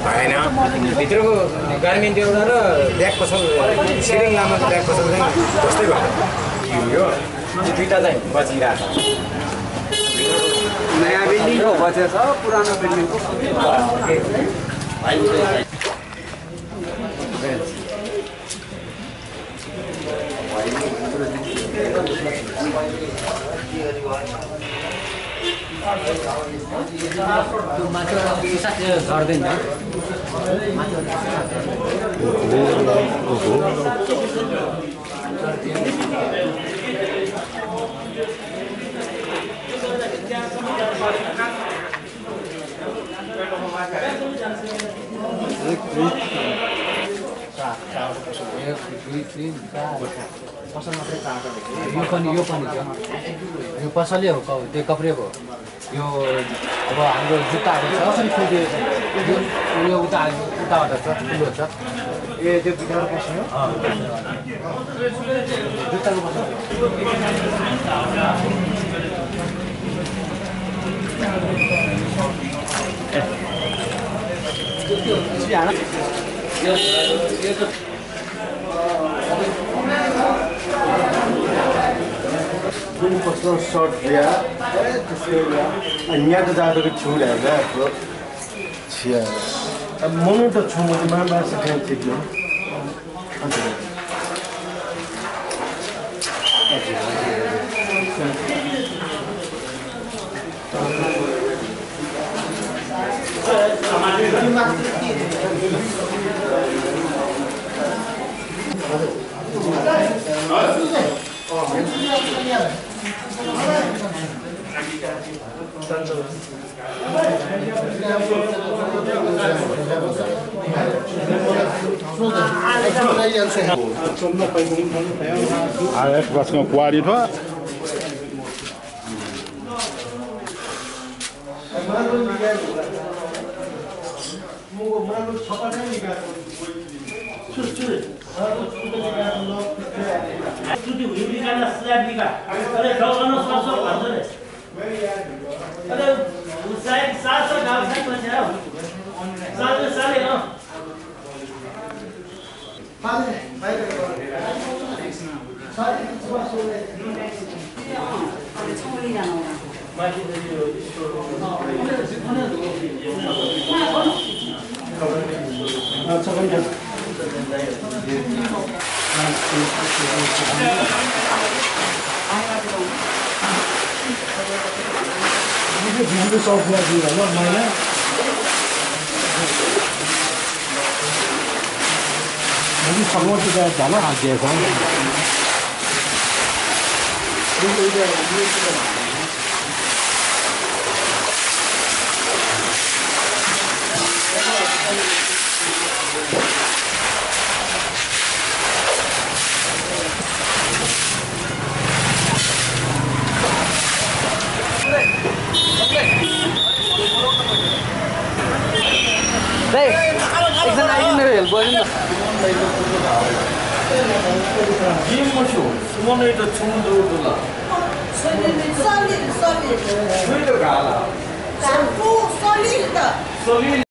भएन भित्रको गार्मेन्ट एउटा र ब्याग पसल सिरिङ लामाको ब्याग पसल चाहिँ कस्तै भयो यो दुईटा चाहिँ बचिरहेको छ नयाँ बिल्डिङको बचेछ पुरानो बिल्डिङको गर्दैन यो पसलै हो त्यो कपडेको यो अब हाम्रो जुत्ताहरू छ कसरी खोलिदिएको यो उताबाट छ ठुलो छ ए त्यो भित्र पस्यो जुत्ताको पसल जुन पर्सनल सर्ट लिया अन्य तो ज़्यादा कुछ छूट है ना तो छिया अब मनु तो छू मुझे मां बार से कहीं ठीक लो AF com qualidade. Solid.